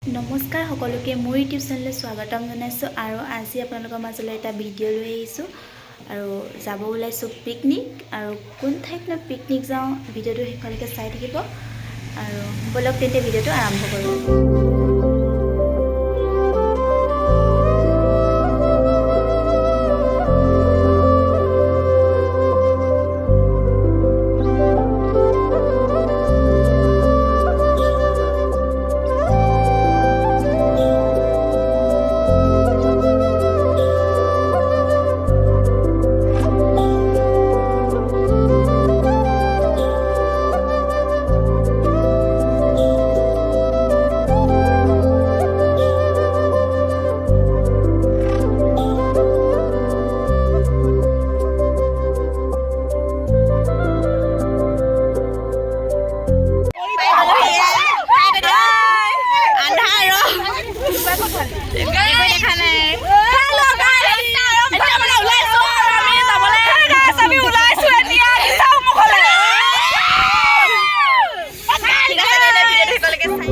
নমস্কাৰ সকলোকে, মোৰ ইউটিউব চেনেললৈ স্বাগতম জনাইছোঁ। আৰু আজি আপোনালোকৰ মাজলৈ এটা ভিডিঅ' লৈ আহিছোঁ আৰু যাব ওলাইছোঁ পিকনিক। আৰু কোন ঠাইতনো পিকনিক যাওঁ, ভিডিঅ'টো শেষলৈকে চাই থাকিব। আৰু ব'লক তেন্তে, ভিডিঅ'টো আৰম্ভ কৰোঁ। আন্ধাৰ, একো দেখা নাই। এতিয়া মানে ওলাইছো আৰু আমি যাবলৈ। আমি ওলাইছো এতিয়া দিচাংমুখলৈ। ঠিক আছে তেন্তে, ভিডিঅ'টো শেষলৈকে চাই।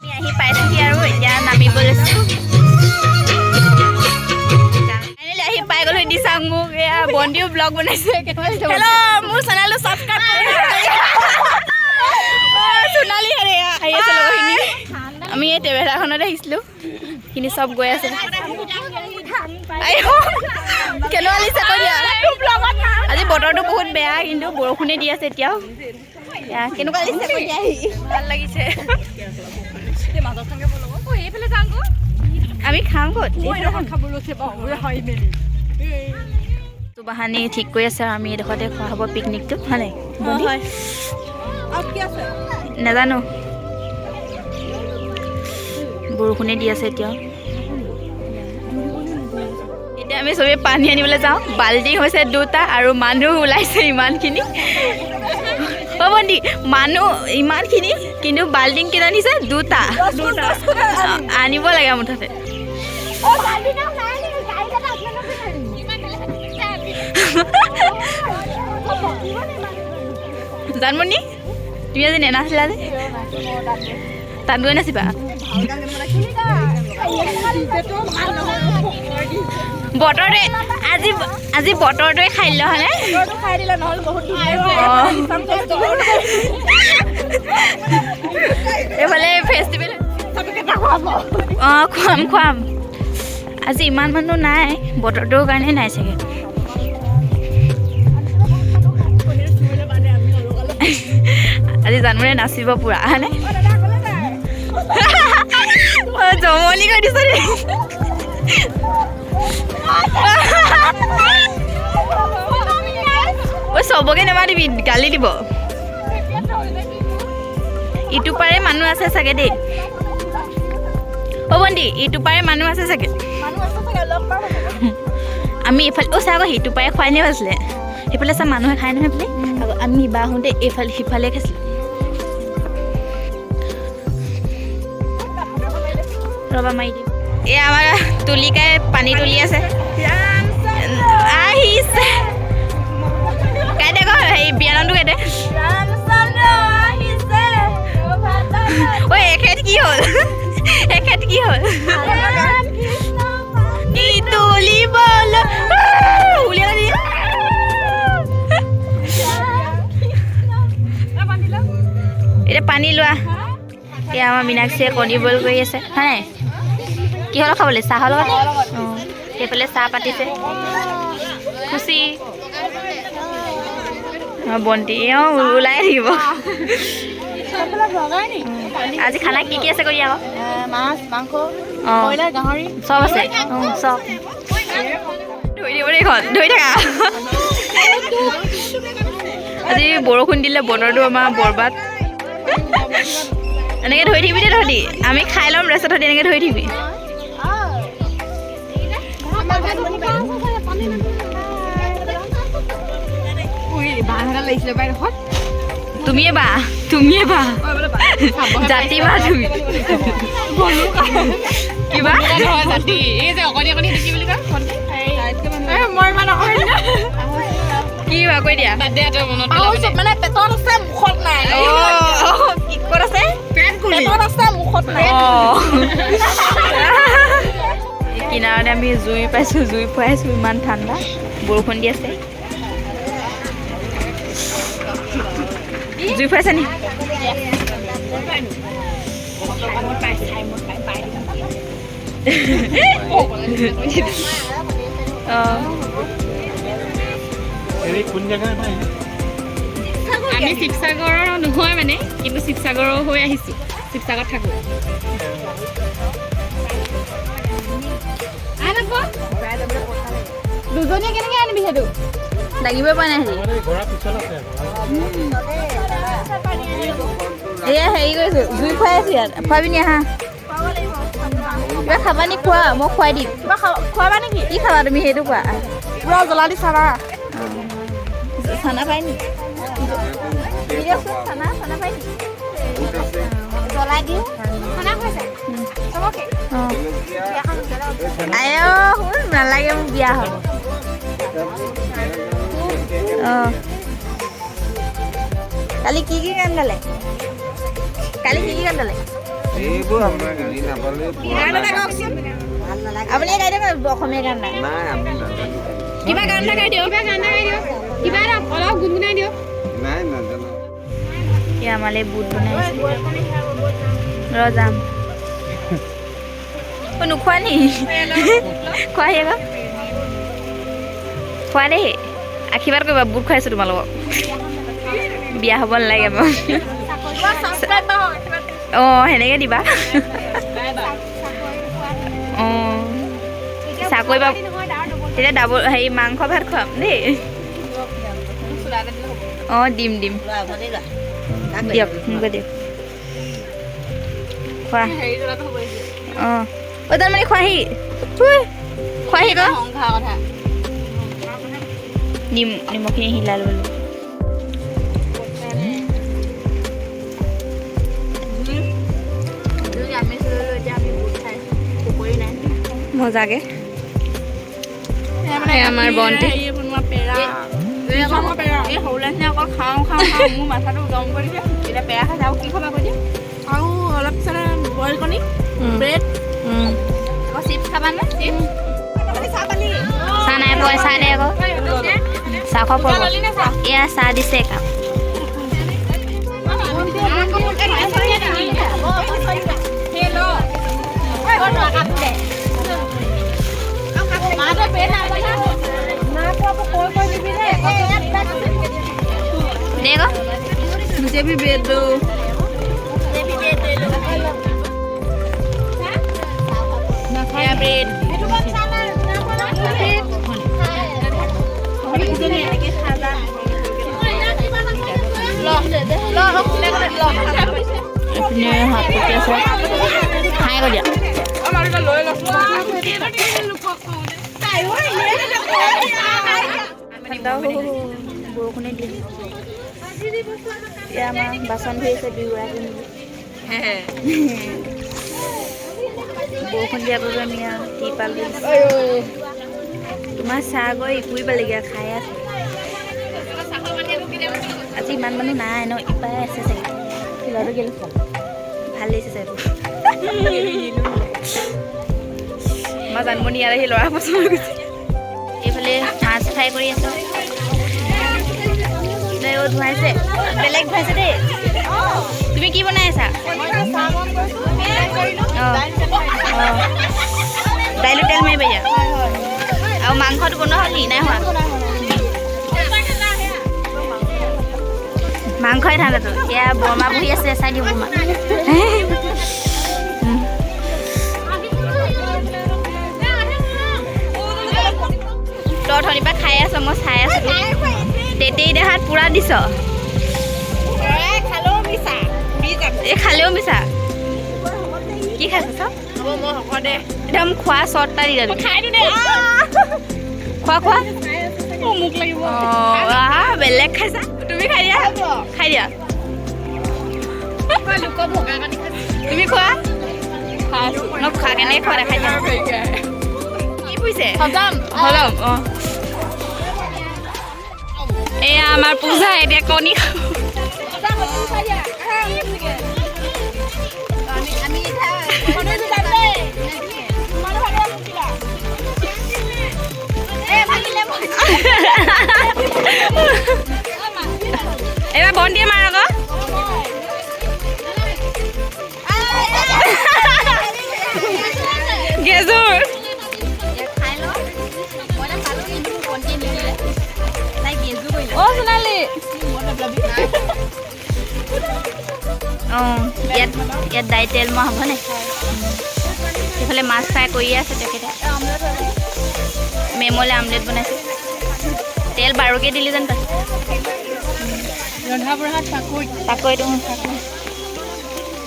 আমি আহি পাইছোহি আৰু এতিয়া নামিব লৈছোঁ। ফাইনেলি আহি পাই গ'লো দিচাংমুখ। এয়া বন্দিও ব্লগ বনাইছে। কেনেকুৱা লাগিছে? হেল্ল', মোৰ চেনেলটো ছাবস্ক্ৰাইব কৰি। সোণালী হেৰে আহি আছে লগৰখিনি। আমি এই ট্ৰেভেলাৰখনত আহিছিলোঁ, সেইখিনি চব গৈ আছে। আইঅ, কেনেকুৱা লাগিছে কৈ দিয়া। আজি বতৰটো বহুত বেয়া কিন্তু, বৰষুণে দি আছে এতিয়াও। এয়া কেনেকুৱা লাগিছে কৈ দিয়া আহি। ভাল লাগিছে। এইফালে যাওঁ গৈ। আমি খাম ক'ত? খাব লৈছে বাৰু মেলি। বাহানি ঠিক কৰি আছে আৰু আমি এইডোখৰতে খোৱা হ'ব পিকনিকটো, হয় নাই বন্দি? হয়। আৰু কি আছে? নাজানো। বৰষুণে দি আছে এতিয়াও। এতিয়া আমি চবেই পানী আনিবলৈ যাওঁ। বাল্টিং হৈছে দুটা আৰু মানুহ ওলাইছে ইমানখিনি। অ' ভণ্টি, মানুহ ইমানখিনি কিন্তু বাল্টিং কেইটা নিছে? দুটা আনিব লাগে মুঠতে। জানমণি, তুমি আজি নেনাচিলা যে? তাত গৈ নাচিবা। বতৰটোৱে আজি আজি বতৰটোৱে খাই দিলে, হয়নে? খাই দিলে, নহ'লে বহুত অঁ। এইফালে ফেষ্টিভেল। অঁ, খুৱাম খুৱাম। আজি ইমান মানুহ নাই, বতৰটোৰ কাৰণে নাই চাগে। আজি জানমণিয়ে নাচিব পুৰা, হয়নে? অ, জমনি কৰি দিছ দেই। ঐ, চবকে নামাতিবি, গালি দিব। ইটো পাৰে মানুহ আছে চাগে দেই। অ' ভণ্টি, ইটো পাৰে মানুহ আছে চাগে। আমি এইফালে, অ' চা আকৌ, সিটো পাৰে খোৱাই নাই আছিলে। সেইফালে চা, মানুহে খাই নহয় সেইফালে। আকৌ আমি ইবাৰ আহোঁতে এইফালে সিফালে খাইছিলোঁ। ৰ'বা, মাৰি দিম। এই আমাৰ তুলিকাই পানী তুলি আছে। আহি আমাৰ মীনাক্ষীয়ে কণী বইল কৰি আছে, হয় নাই? কিহৰ লগত খাবলৈ? চাহৰ লগত। অঁ, সেইফালে চাহ পাতিছে খুচি। অঁ, বন্তি। অঁ, ওলাই থাকিব। আজি খানা কি কি আছে কৰি আকৌ? মাছ, মাংস, অঁ, ব্ৰইলাৰ, গাহৰি চব আছে। অঁ, চব ধৰি দিব দেই, এইখন ধৰি থাকা। আজি বৰষুণ দিলে, বতৰটো আমাৰ বৰবাদ। এনেকৈ ধৰি থাকিবি দেই তহঁতি, আমি খাই ল'ম, তাৰপিছত তহঁতি এনেকৈ ধৰি থাকিবি। তুমিয়ে বা, তুমিয়ে বা, জাতি বা, তুমি কিবা। কি বা কৈ দিয়া। মানে পেটত আছে, মুখত নাই। কি ক'ত আছে? পেটত আছে, মুখত নাই। কিনাৰতে আমি জুই পাইছোঁ, জুই ফুৱাইছোঁ। ইমান ঠাণ্ডা, বৰষুণ দি আছে। জুই ফুৱাইছে নি? অঁ। আমি শিৱসাগৰৰ নহয় মানে, কিন্তু শিৱসাগৰৰ হৈ আহিছোঁ, শিৱসাগৰত থাকোঁ। দুজনীয়ে কেনেকে আনিবি সেইটো? দাঙিবই পৰা নাই। এয়া হেৰি কৰিছোঁ, জুই খুৱাই আছোঁ ইয়াত। খুৱাবি নি? আহা, কিবা খাবা নি? খোৱা, মই খুৱাই দিম। কিবা খোৱাবা নেকি? কি খাবা তুমি সেইটো কোৱা। পুৰা জ্বলা দি চাবা। চানা পাই নি? দিয়কচোন। চানা, চানা পাই নি? জ্বলাই দিওঁ। অঁ, আই শুন, নালাগে মোক, বিয়া হ'ব। অঁ, কালি কি কি গান গালে? কালি কি কি গান গালে? আপুনি গাই দিয়ক অসমীয়া গান। নাই, কিবা গান এটা গাই দিয়ক, কিবা গান এটা গাই দিয়ক, কিবা এটা অলপ গুণগুণাই দিয়ক। এই আমালৈ বুট বনাইছে। ৰ যাম। অ, নোখোৱা নি? খোৱাহি আকৌ, খোৱা দেই, আশীৰ্বাদ কৰিবা। বুট খুৱাইছোঁ তোমালোকক। বিয়া হ'ব নালাগে বাৰু। অঁ, সেনেকৈ দিবা। অঁ, চাকৰি পাব তেতিয়া ডাবল হেৰি মাংস ভাত খুৱাম দেই। অঁ, দিম দিম দিয়ক, মোকে দিয়ক। খোৱা। অঁ, অ' তাৰমানে খোৱাহি, খোৱাহি ক। নিমখখিনি হিলাই ল'ব লাগিব। মজাকে আমাৰ বন্তি। এই সৰু ল'ৰা অকল খাওঁ খাওঁ খাওঁ, মোৰ মাথাটো গৰম কৰি দিছে। এতিয়া পেৰা খাইছে আৰু কি খাবা কৈ দিয়া। আৰু অলপ পিছত বইল কণী, ব্ৰেড, আকৌ চিপছ খাবা নে? চিপছ। চাহ নাই পোৱা, চাহ দে আকৌ, চাহ খোৱা পৰিব। এয়া চাহ দিছে একাপ। দে আকৌ। মুझे भी ब्रेड दो। ব্ৰেড। এইপিনে হাত কুটি আছে, খাই কৈ দিয়া। ঠাণ্ডাও, বৰষুণে দিয়ে। এতিয়া আমাৰ বাচন ধুই আছে দুয়োগৰাকী মিলি। বৰষুণ দিয়াৰ বাবে আমি আৰু টিৰপাল দি দিছোঁ। তোমাৰ চাহ গৈ ইপুৰি পালেগৈ আৰু খাই আছে। আজি ইমান মানুহ নাই ন? ইপাই আছে চাগে। ল'ৰাটো কেলে ভাল লাগিছে চাগে। আমাৰ জানমণি ইয়াত আহি ল'ৰা পচন্দ হৈ গৈছে। এইফালে মাছ ফ্ৰাই কৰি আছে, ধুৱাইছে, বেলেগ ধুৱাইছে দেই। তুমি তুমি কি বনাই আছা? দাইলত তেল মাৰিবা এতিয়া। আৰু মাংসটো বনোৱা হ'ল নি? নাই হোৱা। মাংসই ঠাণ্ডাটো। এয়া বৰমা বহি আছে, চাই দিওঁ বৰমা। তই অথনিৰ পৰা খাই আছ, মই চাই আছো। তেতেই দেহাত পুৰা দিছ। এই খালেও মিছা। কি খাইছ? একদম খোৱা চৰ্ট এটা দিলা। খোৱা খোৱা। বেলেগ খাইছা তুমি। খাই দিয়া, খাই দিয়া। তুমি খোৱা ন, খোৱা কেনেকৈ খোৱা দেখাই দিয়া। কি পুইছে? হজম। অঁ, এয়া আমাৰ পূজা এতিয়া কণী। এইবাৰ বন্তিয়ে মাৰ আকৌ। গেজুৰ অ সোণালী। অঁ, ইয়াত ইয়াত দাই তেল মৰা হ'ব নে? সেইফালে মাছ ফ্ৰাই কৰিয়ে আছে তেখেতে। মেমলে আমলেট বনাইছে। তেল বাৰকে দিলি যেন পাইছোঁ। ৰন্ধা বঢ়াত পাকৈত। পাকৈত।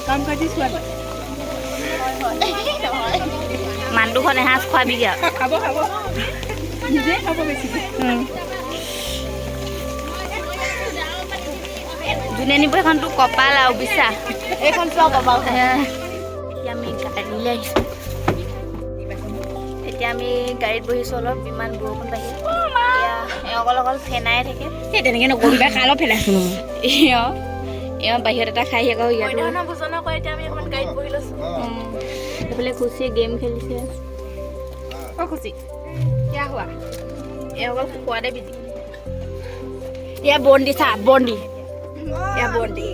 কাম কাজি ছোৱালী। মানুহখন এসাঁজ খোৱাবিগৈ আৰু। খাব খাব, নিজে খাব বেছিকৈ। যোনে নিব সেইখনতো কপাল আৰু বিশ্বাস। এইখন চোৱা কপাল। এতিয়া আমি গাড়ীলৈ আহিছোঁ। এতিয়া আমি গাড়ীত বহিছোঁ। অলপ ইমান বৰষুণ বাহিৰত। এওঁ অকল অকল ফেনাই থাকে। সেই তেনেকৈ নকৰিবা, কাৰ লগত ফেনাইছো? এওঁ এওঁ বাহিৰত এটা খাই আকৌ ইয়াত। এইফালে খুচিয়ে গেম খেলিছে। অ খুচি, কিয়া হোৱা? এওঁ অকল খোৱাতে বিজি। এয়া বন্দি চা, বন্দি। এয়া বন্দি।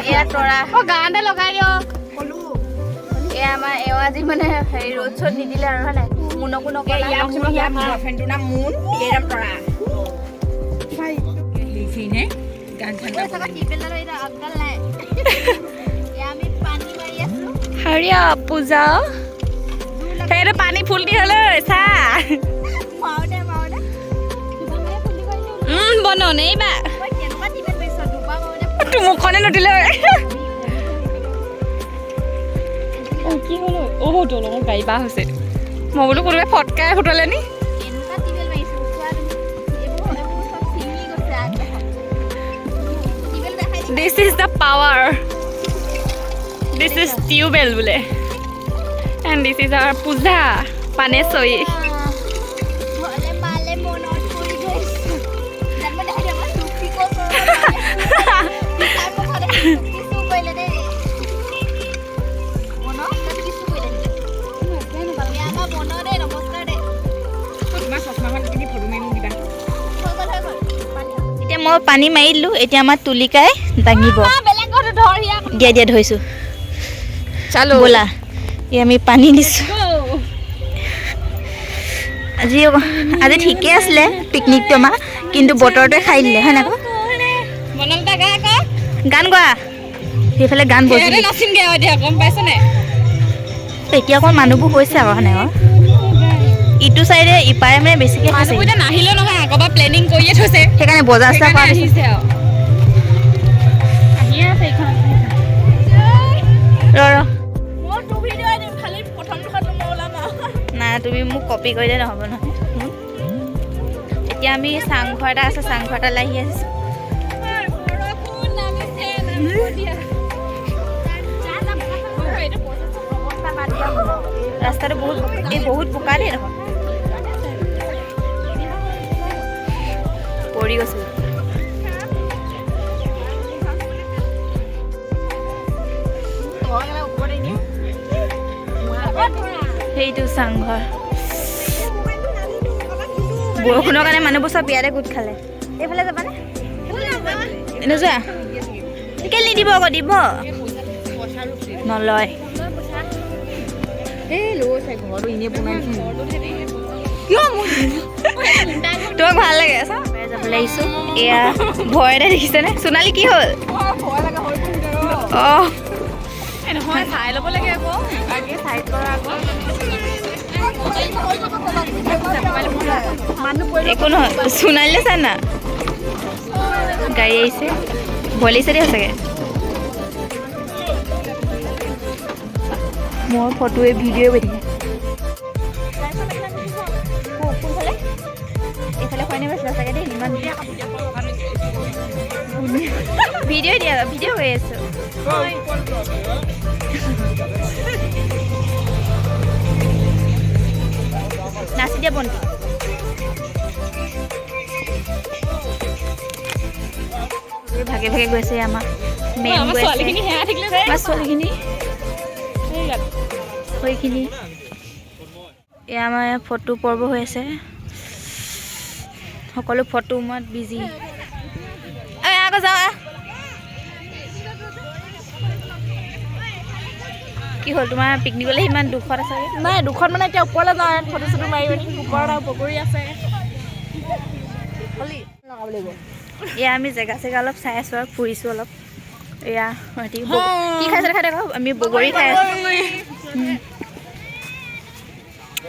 এয়া তৰা। অ গান এটা লগাই দিয়ক। এয়া আমাৰ এওঁ আজি মানে হেৰি ৰ'দ চ'দ নিদিলে আৰু, হয় নাই? মোনকো নকলা। গাৰ্লফ্ৰেণ্ডটোৰ নাম মুন, এই নাম তৰা। হাৰিয়া পূজা, সেইটো পানী ফুল দি হ'লে চা। বনন এইবাৰ তোৰ মুখখনে নুঠিলে। কি হ'ল? অ' দলঙৰ গাড়ী পাৰ হৈছে। মই বোলো কোনোবাই ফটকাই ফুটালে নি। This is the power. This is tubewell বোলে। And this is our Puja Panesoi. এতিয়া মই পানী মাৰি দিলোঁ। এতিয়া আমাৰ তুলিকাই দাঙিব। দিয়া দিয়া, ধৰিছোঁ। চালো ব'লা। এই আমি পানী দিছোঁ। আজি আজি ঠিকে আছিলে পিকনিকটো আমাৰ, কিন্তু বতৰটোৱে খাই দিলে, হয় নাই? গান গোৱা, সেইফালে গান বজিলে। এতিয়া অকণ মানুহবোৰ হৈছে আকৌ, হয় নাই? ইটো চাইডে ইপাৰে মানে বেছিকে সেইকাৰণে বজাৰ চজাৰ কৰা। ৰ ৰ, নাই তুমি মোক কপি কৰিলে নহ'ব নহয়। এতিয়া আমি চাংঘৰ এটা আছে, চাংঘৰ এটালৈ আহি আছোঁ। ৰাস্তাটো বহুত এই বহুত বোকা দেই দেখোন, পৰি গৈছোঁ। সেইটো চাংঘৰ। বৰষুণৰ কাৰণে মানুহবোৰ চব ইয়াতে গোট খালে। এইফালে যাবানে? নোযোৱা? কেলে নিদিব আকৌ, দিব নলয়। তোমাক ভাল লাগে যাবলৈ আহিছোঁ। এয়া ভয় এটা দেখিছেনে? সোণালী কি হ'ল? অঁ একো নহয়, সোণালীলে চা না, গাড়ী আহিছে, ভয় লাগিছে দেই সঁচাকৈ। মোৰ ফটোৱে ভিডিঅ'ই বৈ থাকে। কোনফালে? এইফালে হয়নে পাইছিলা চাগে দেই, ইমান ভিডিঅ' দিয়া ভিডিঅ' হৈ আছো। নাচি দিয়া বন্ধু। ভাগে ভাগে গৈছে আমাৰ মেম, ছোৱালীখিনি সেইখিনি। এয়া আমাৰ ফটো পৰ্ব হৈ আছে, সকলো ফটো মত বিজি। আকৌ যাওঁ। কি হ'ল তোমাৰ পিকনিকলৈ ইমান দুখত আছে? নাই দুখত মানে এতিয়া ওপৰলৈ যাওঁ, ফটো চটো মাৰি পিনি ওপৰত আৰু পকৰি আছে। এয়া আমি জেগা চেগা অলপ চাই আছোঁ আৰু ফুৰিছোঁ অলপ। এয়া কি খাইছে খাই থাকক, আমি বগৰী খাই আছোঁ।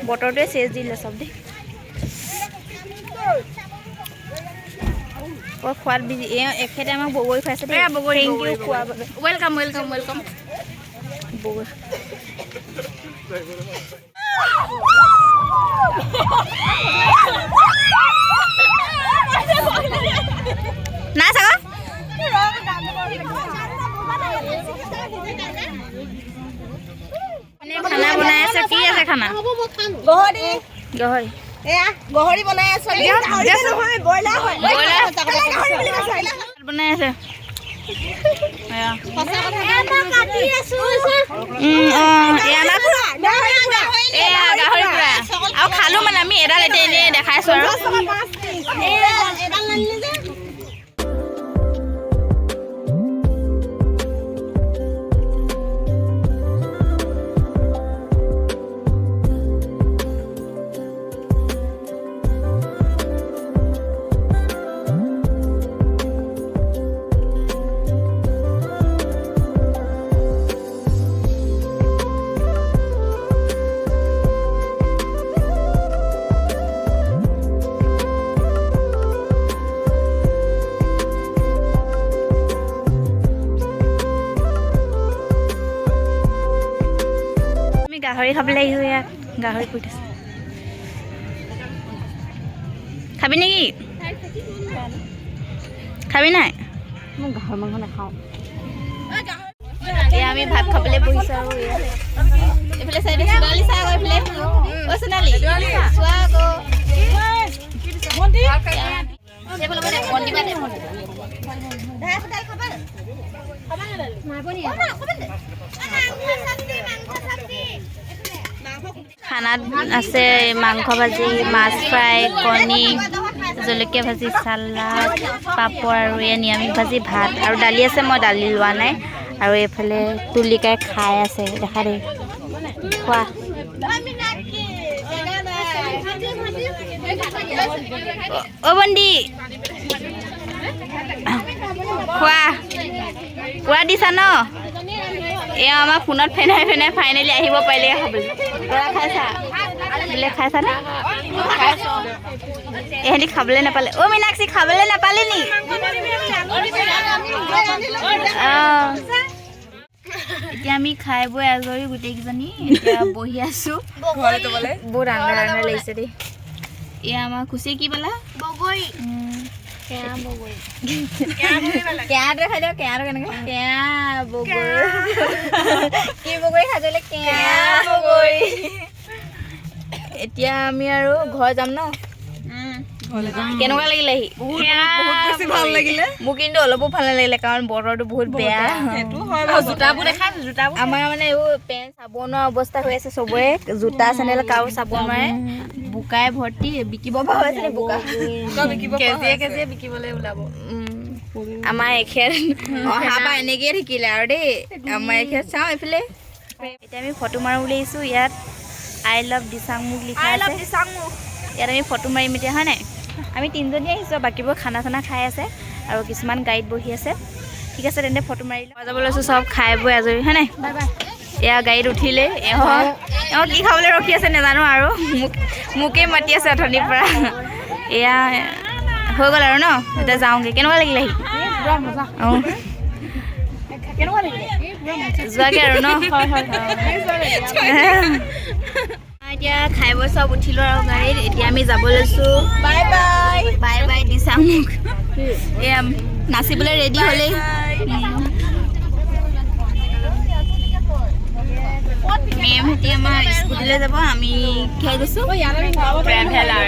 বতৰটোৱে চেচ দিলে চব দেই। খোৱাত বিজি। এখেতে আমাক বগৰী খুৱাইছে দেই, thank U খোৱাৰ বাবে। Welcome welcome welcome. বগৰী নাচ আকৌ। খানা বনাই আছে, কি আছে খানা? গাহৰি। গাহৰি। গাহৰি বনাই আছো। বনাই আছে। আৰু খালো মানে আমি এডাল এতিয়া এনেই দেখাইছো আৰু। গাহৰি খাবলৈ আহিছোঁ, ইয়াত গাহৰি পুৰি থৈছে। খাবি নেকি? খাবি নাই? মই গাহৰি মাংস নাখাওঁ। এয়া আমি ভাত খাবলৈ বহিছোঁ আৰু এইফালে চাইডে সোণালী চাহ আকৌ এইফালে। অ' সোণালী চোৱা আকৌ। খানাত আছে মাংস ভাজি, মাছ ফ্ৰাই, কণী, জলকীয়া ভাজি, চালাড, পাপৰ আৰু এয়া নিৰামিষ ভাজি, ভাত আৰু দালি আছে। মই দালি লোৱা নাই। আৰু এইফালে তুলিকাই খাই আছে, দেখা দেই খোৱা। অ' বন্দি খোৱা পুৰা দিছা ন? এয়া আমাৰ ফোনত ফেনাই ফেনাই ফাইনেলি আহিব পাৰিলে খাবলৈ। তৰা খাইছা বোলে, খাইছানে? এহেঁতি খাবলৈ নাপালে। অ' মীনাক্ষী খাবলৈ নাপালে নি? অঁ এতিয়া আমি খাই বৈ আজৰি গোটেইকেইজনী এতিয়া বহি আছোঁ। বহুত আন্ধাৰ আন্ধাৰ লাগিছে দেই। এয়া আমাৰ খুচি কি পালা? বগৰী। কেঁহাটোৱে খাই দিয়ক। কেঁহাটো কেনেকৈ? কেঁহা বগৰী। কি বগৰী খাইছিলে? কেঁহা বগৰী। এতিয়া আমি আৰু ঘৰ যাম ন? কেনেকুৱা লাগিলে আহি? ভাল লাগিলে। মোৰ কিন্তু অলপো ভাল নালাগিলে, কাৰণ বতৰটো বহুত বেয়া। আমাৰ মানে এইবোৰ পেণ্ট চাব নোৱাৰা অৱস্থা হৈ আছে চবৰে, জোতা চেণ্ডেল কাৰো চাব নোৱাৰে, বোকাই ভৰ্তি। বিকিব পৰা হৈছে বোকা কেজিয়ে কেজিয়ে বিকিবলৈ ওলাব। আমাৰ এখেত অহা পৰা এনেকেই থাকিলে আৰু দেই। আমাৰ এখেত চাওঁ এইফালে। এতিয়া আমি ফটো মাৰো বুলি আহিছোঁ। ইয়াত I love Disangmukh লিখা আছে। ইয়াত আমি ফটো মাৰিম এতিয়া, হয় নাই? আমি তিনিজনী আহিছোঁ, বাকীবোৰ খানা চানা খাই আছে আৰু কিছুমান গাড়ীত বহি আছে। ঠিক আছে, তেন্তে ফটো মাৰি যাব লৈছোঁ। চব খাই বৈ আজৰি, হয় নাই? এয়া গাড়ীত উঠিলে। এওঁ কি খাবলৈ ৰখি আছে নাজানো আৰু, মোকেই মাতি আছে অথনিৰ পৰা। এয়া হৈ গ'ল আৰু ন, এতিয়া যাওঁগৈ। কেনেকুৱা লাগিলে আহি? অঁ, যোৱাগৈ আৰু ন। এতিয়া খাই বৈ চব উঠিলোঁ আৰু গাড়ীত। এতিয়া আমি যাব লৈছোঁ। Bye bye, bye bye Disangmukh. এয়া নাচিবলৈ ৰেডি হ'লেই। মেমহঁতি আমাৰ স্কুটিলৈ যাব, আমি কি গৈছোঁ? ট্ৰেভেলাৰ।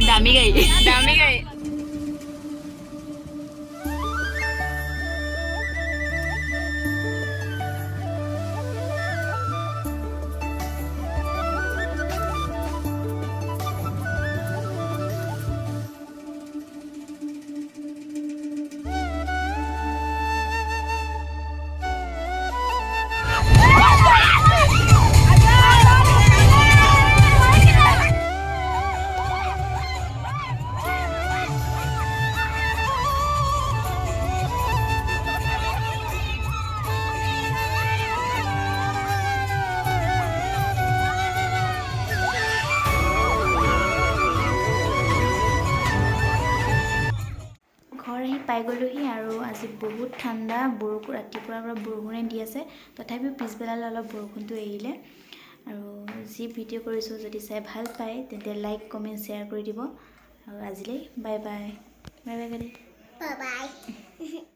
দামী গাড়ী। দামী গাড়ী। ঘৰ আহি পাই গ'লোহি আৰু আজি বহুত ঠাণ্ডা, বৰষুণ ৰাতিপুৱাৰ পৰা বৰষুণে দি আছে, তথাপিও পিছবেলালৈ অলপ বৰষুণটো এৰিলে। আৰু যি ভিডিঅ' কৰিছোঁ যদি চাই ভাল পায় তেন্তে লাইক, কমেণ্ট, শ্বেয়াৰ কৰি দিব। আৰু আজিলৈ বাই বাই। Bye bye. বাই।